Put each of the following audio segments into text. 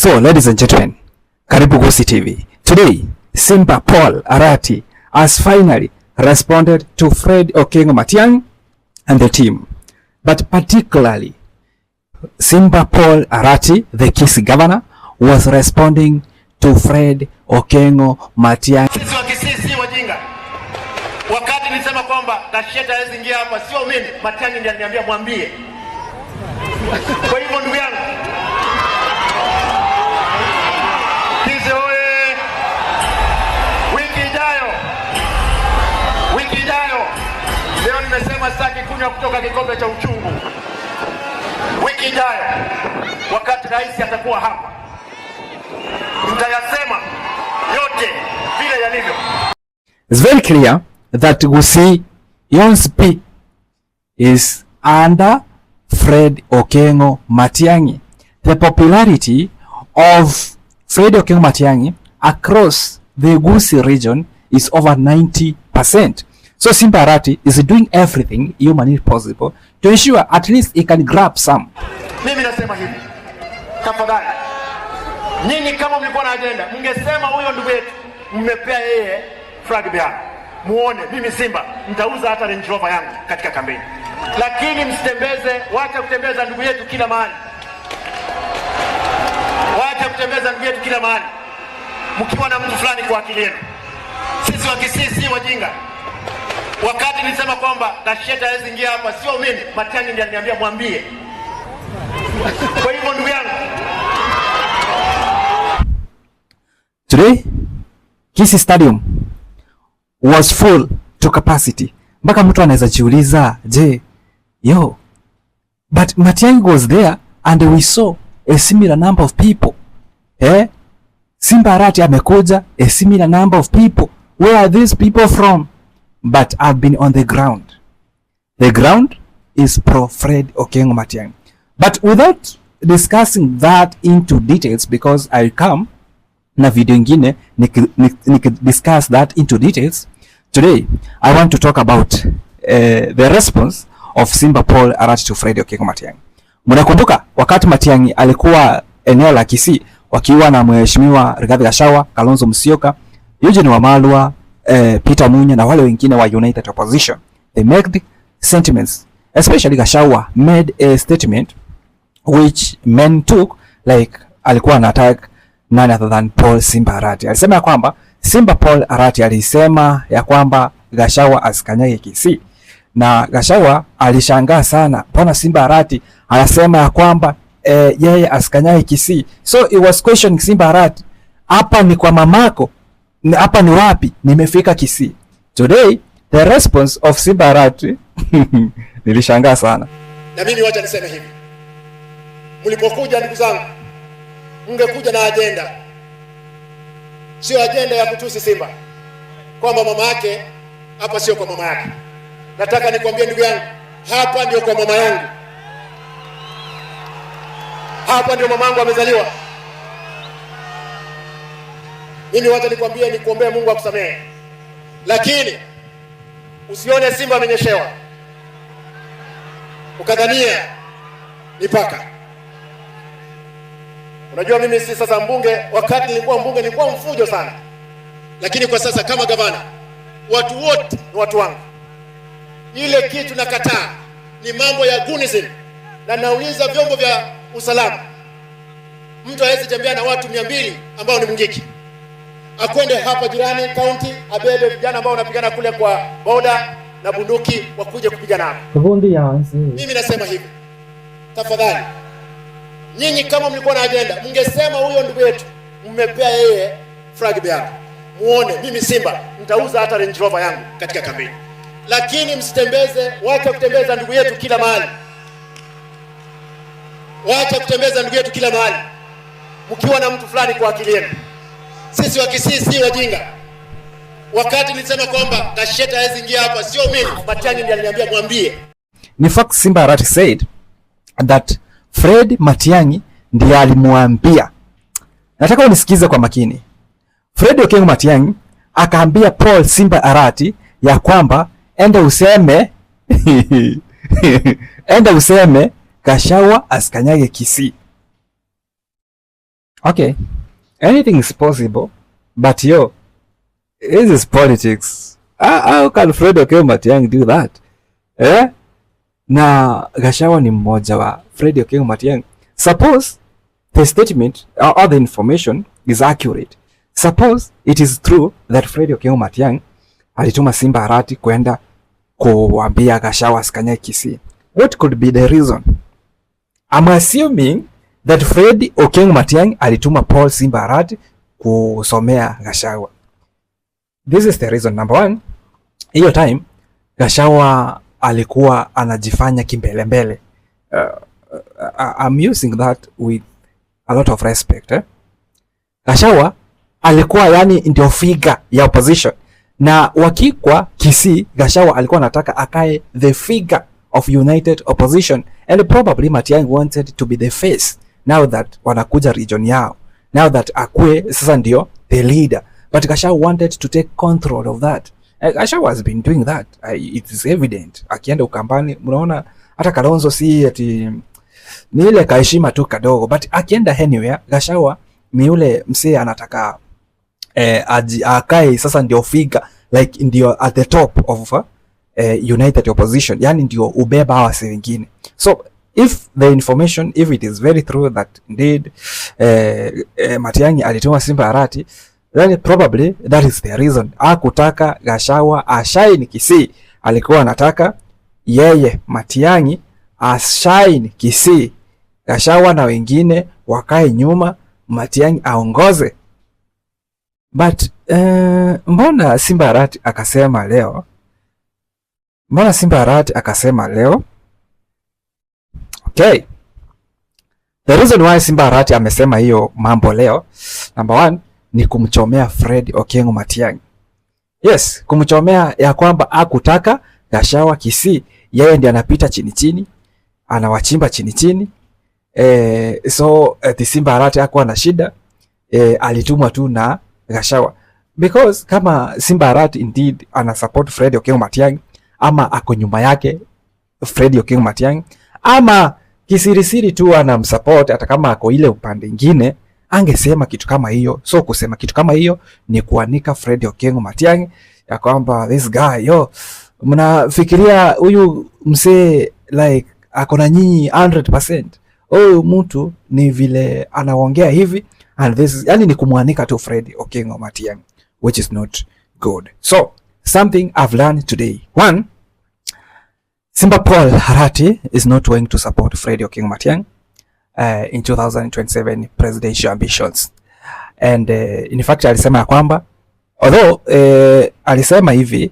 So, ladies and gentlemen, karibu Gusii TV. Today, Simba Paul Arati has finally responded to Fred Okengo Matiang'i and the team. But particularly, Simba Paul Arati, the Kisii governor, was responding to Fred Okengo Matiang'i. Sisi wa Kisii si wajinga. Wakati nilisema kwamba Gachagua hawezi ingia hapa, sio mimi, Matiang'i ndiye aliniambia mwambie. Kwa hivyo ndugu yangu, Kisii oye! Wiki ijayo, wiki ijayo, leo nimesema sitaki kunywa kutoka kikombe cha uchungu. Wiki ijayo, wakati rais atakuwa hapa, mtayasema yote vile yalivyo. It's very clear that Gusii Yonsp is under Fred Okengo Matiang'i. The popularity of Fred Okengo Matiang'i across the Gusii region is over 90%. So Simba Arati is doing everything humanly possible to ensure at least he can grab some. Mimi nasema hivi, tafadhali, nyinyi kama mlikuwa na ajenda, mngesema huyo ndugu yetu mmepea yeye flag bearer, muone mimi Simba nitauza hata Range Rover yangu katika kampeni, lakini msitembeze, wacha kutembeza ndugu yetu kila mahali, wacha kutembeza ndugu yetu kila mahali, mkiwa na mtu fulani kwa akili yenu. Sisi wa Kisii si wajinga. Wakati nilisema kwamba Gachagua hawezi ingia hapa, sio mimi, Matiang'i ndiye aliniambia mwambie. Kwa hivyo ndugu yangu, Today, Kisii Stadium was full to capacity. Mpaka mtu anaweza jiuliza, je, yo, but Matiang'i was there and we saw a similar number of people. Eh? Simba Arati amekuja, a similar number of people. Where are these people from? But I've been on the ground. The ground is pro Fred Okengo Matiang'i. But without discussing that into details, because I come na video ingine niki discuss that into details. Today I want to talk about the response of Simba Paul Arati to Fred Okengo Matiang'i. Mnakumbuka wakati Matiang'i alikuwa eneo la Kisii wakiwa na Mheshimiwa Rigathi Gachagua, Kalonzo Musyoka, Eugene Wamalwa, Peter Munya na wale wengine wa United Opposition. They made sentiments, especially Gachagua made a statement which men took like alikuwa ana attack none other than Paul Simba Arati. Alisema ya kwamba Simba Paul Arati alisema ya kwamba Gachagua asikanyage Kisii, na Gachagua alishangaa sana, mbona Simba Arati anasema ya kwamba yeye asikanyage Kisii? So he was questioning Simba Arati, hapa ni kwa mamako, hapa ni wapi nimefika Kisii? Today the response of Simba Arati nilishangaa sana. Na mimi wacha niseme hivi, mlipokuja ndugu zangu, mngekuja na ajenda, sio ajenda ya kutusi Simba kwamba mama yake hapa sio kwa mama yake. Nataka nikwambie ndugu yangu, hapa ndio kwa mama yangu, hapa ndio mama yangu amezaliwa. Mimi wacha nikwambie, nikuombee Mungu akusamehe, lakini usione Simba amenyeshewa ukadhania ni paka. Unajua mimi si sasa mbunge, wakati nilikuwa mbunge nilikuwa mfujo sana, lakini kwa sasa kama gavana watu wote ni watu wangu. Ile kitu nakataa ni mambo ya gunism, na nauliza vyombo vya usalama, mtu hawezi tembea na watu 200 ambao ni Mungiki, akwende hapa jirani county abebe vijana ambao wanapigana kule kwa boda na bunduki wakuje kupigana hapa. Mimi nasema hivi, tafadhali nyinyi kama mlikuwa na ajenda, mngesema huyo ndugu yetu mmepea yeye flag bearer, muone mimi Simba nitauza hata Range Rover yangu katika kampeni, lakini msitembeze, wacha kutembeza ndugu yetu kila mahali, wacha kutembeza ndugu yetu kila mahali, mkiwa na mtu fulani kwa akili yenu. Sisi wa Kisii si wajinga. Wakati nilisema kwamba Gachagua hawezi ingia hapa, sio mimi, Matiang'i ndiye aliniambia mwambie. In fact, Simba Arati said that Fred Matiang'i ndiye alimwambia. Nataka unisikize kwa makini. Fred Okengo Matiang'i akaambia Paul Simba Arati ya kwamba enda useme enda useme Gachagua asikanyage Kisii. Okay, anything is possible, but yo, this is politics. How can Fred Okengo Matiang'i do that? Eh? Na Gachagua ni mmoja wa Fred Okengo Matiang'i. Suppose the statement or the information is accurate. Suppose it is true that Fred Okengo Matiang'i alituma Simba Arati kwenda kuambia Gachagua asikanyage Kisii. What could be the reason? I'm assuming that Fred Okengo Matiang'i alituma Paul Simba Arati kusomea Gachagua. This is the reason. Number one, hiyo time Gachagua alikuwa anajifanya kimbelembele. I'm using that with a lot of respect, eh? Gachagua alikuwa yani ndio figure ya opposition, na wakikwa Kisii, Gachagua alikuwa anataka akae the figure of united opposition, and probably Matiang'i wanted to be the face now that wanakuja region yao, now that akue sasa ndio the leader, but Gachagua wanted to take control of that. Gachagua has been doing that. It is evident. Akienda Ukambani, mnaona hata Kalonzo si ati ni ile kaheshima tu kadogo, but akienda anywhere Gachagua ni yule msee anataka akae sasa ndio figure, like ndio at the top of united opposition, yani ndio ubeba hawa wase wengine. So if the information, if it is very true that indeed Matiang'i alituma Simba Arati, then probably that is the reason. Hakutaka Gachagua ashine Kisii, alikuwa anataka yeye Matiang'i ashine Kisii, Gachagua na wengine wakae nyuma, Matiang'i aongoze. But mbona Simba Arati akasema leo? Mbona Simba Arati akasema leo? Okay. The reason why Simba Arati amesema hiyo mambo leo, number one, ni kumchomea Fred Okengo Matiang'i. Yes, kumchomea ya kwamba akutaka Gachagua Kisii, yeye ndiye anapita chini chini, anawachimba chini chini. So eti Simba Arati hakuwa na shida, alitumwa tu na Gachagua. Because kama Simba Arati indeed ana support Fred Okengo Matiang'i ama ako nyuma yake Fred Okengo Matiang'i ama kisirisiri tu anamsupport hata kama ako ile upande ingine, angesema kitu kama hiyo. So kusema kitu kama hiyo ni kuanika Fred Okengo Matiang'i ya kwamba this guy, yo, mnafikiria huyu msee like ako na nyinyi 100%. Huyu mtu ni vile anaongea hivi and this is, yani ni kumwanika tu Fred Okengo Matiang'i, which is not good. So something I've learned today. One, Simba Paul Arati is not going to support Fred Okengo Matiang'i in 2027 presidential ambitions. And in fact alisema ya kwamba although alisema hivi,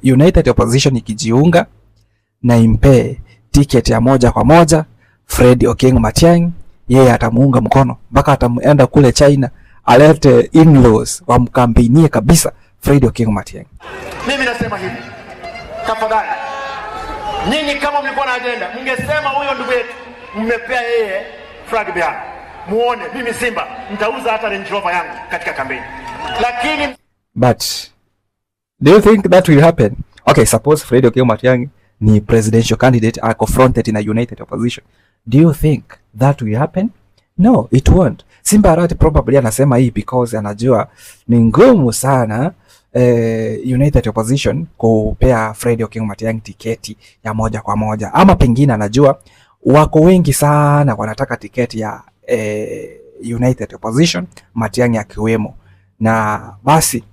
United Opposition ikijiunga na impe ticket ya moja kwa moja Fred Okengo Matiang'i, yeye atamuunga mkono mpaka ataenda kule China alete in-laws wamkampeinie kabisa Fred Okengo Matiang'i. Mimi nasema hivi, tafadhali, nyinyi kama mlikuwa na agenda, mngesema huyo ndugu yetu mmepea yeye flag bearer, muone mimi Simba nitauza hata Range Rover yangu katika kampeni, lakini But do you think that will happen? Okay, suppose Fred Okengo Matiang'i ni presidential candidate are confronted in a united opposition. Do you think that will happen? No, it won't. Simba Arati probably anasema hii because anajua ni ngumu sana United Opposition kupea Fred Okengo Matiang'i tiketi ya moja kwa moja, ama pengine anajua wako wengi sana wanataka tiketi ya United Opposition, Matiang'i akiwemo, na basi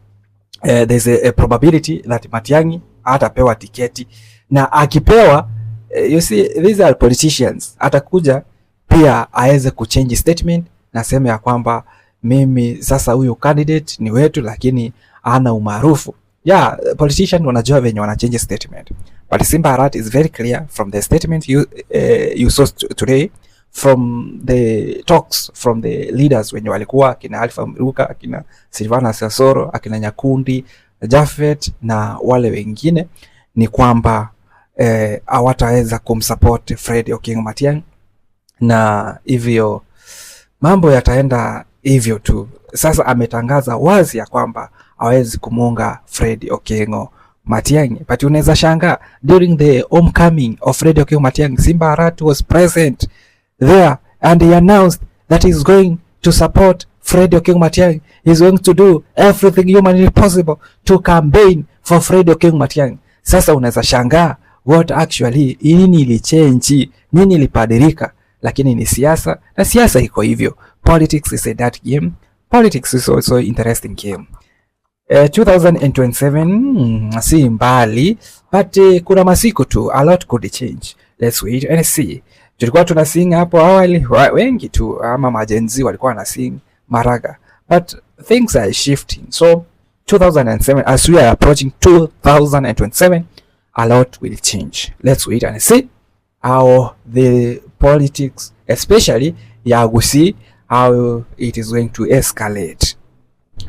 there's a probability that Matiang'i hatapewa tiketi, na akipewa, you see these are politicians, atakuja pia aweze kuchange statement na sema ya kwamba mimi sasa huyu candidate ni wetu, lakini ana umaarufu. Yeah, politician wanajua venye wana change statement, but Simba Arati is very clear from the statement you saw today, from the talks from the leaders wenye walikuwa akina Alpha Miruka, akina Silvanus Osoro, akina Nyakundi Jafet na wale wengine, ni kwamba hawataweza kumsupport Fred Okengo Matiang'i na hivyo mambo yataenda hivyo tu. Sasa ametangaza wazi ya kwamba hawezi kumuunga Fred Okengo Matiang'i, but unaweza shangaa during the homecoming of Fred Okengo Matiang'i, Simba Arati was present there and he announced that he is going to support Fred Okengo Matiang'i. He's going to do everything humanly possible to campaign for Fred Okengo Matiang'i. Sasa unaweza shangaa what actually, nini ilichange, nini ilibadilika, lakini ni siasa na siasa iko hivyo. Politics is a dirty game. Politics is also interesting game. 2027 si mbali, but kuna masiku tu, a lot could change. Let's wait and see. Tulikuwa tuna sing hapo awali wengi tu ama ma-Gen Z walikuwa wana sing Maraga, but things are shifting. So 2007, as we are approaching 2027, a lot will change. Let's wait and see how the politics, especially ya Gusii, how it is going to escalate.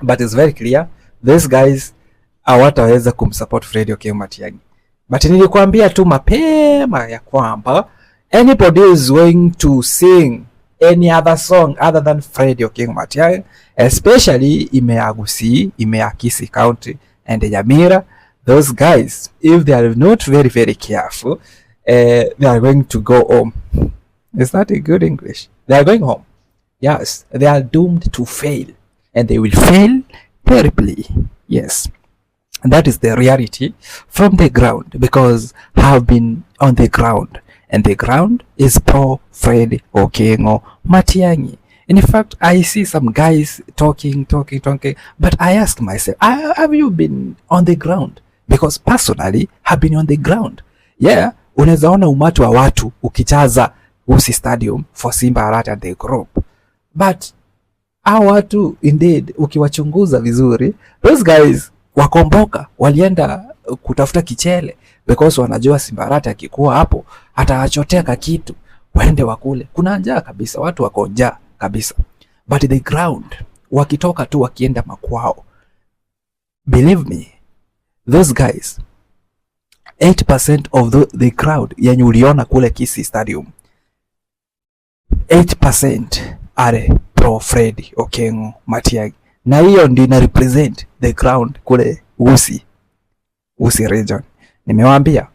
But it's very clear these guys hawataweza kumsupport Fred Okengo Matiang'i. But nilikwambia tu mapema ya kwamba anybody is going to sing any other song other than Fred Okengo Matiang'i, especially ime ya Gusii, ime ya Kisii County and Nyamira, those guys, if they are not very very careful, they are going to go home. Is that a good English? They are going home. Yes, they are doomed to fail, and they will fail terribly. Yes. And that is the reality from the ground, because have been on the ground, and the ground is pro Fred Okengo Matiang'i. In fact, I see some guys talking, talking, talking, but I ask myself, have you been on the ground? Because personally, have been on the ground. Yeah, unaweza ona umati wa watu ukijaza Gusii Stadium for Simba Arati and the group. But hao watu indeed, ukiwachunguza vizuri, those guys wakomboka, walienda kutafuta kichele because wanajua Simba Arati akikuwa hapo atawachotea kitu waende wakule. Kuna njaa kabisa, watu wako njaa kabisa, but the ground wakitoka tu wakienda makwao, believe me, those guys, 8% of the crowd yenye uliona kule Kisii Stadium, 8% are pro Fred Okengo Matiang'i, na hiyo ndio ina represent the ground kule Gusii region. Nimewaambia.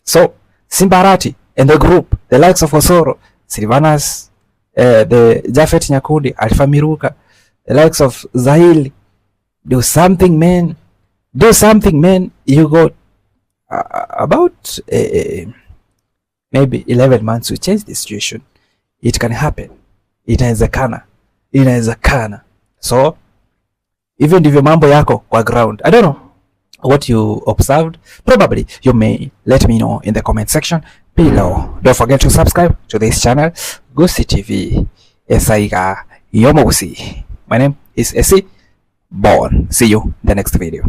So Simba Arati and the group, the likes of Osoro, Silvanus, the Jafet Nyakundi, Alpha Miruka, the likes of Zahili, do something, man, do something, man. You got about maybe 11 months to change the situation. It can happen. Inawezekana, inawezekana. So hivyo ndivyo mambo yako kwa ground. I don't know what you observed. Probably you may let me know in the comment section below. Don't forget to subscribe to this channel, Gusii TV. Esaiga Yomogusi. My name is Esi Born. See you in the next video.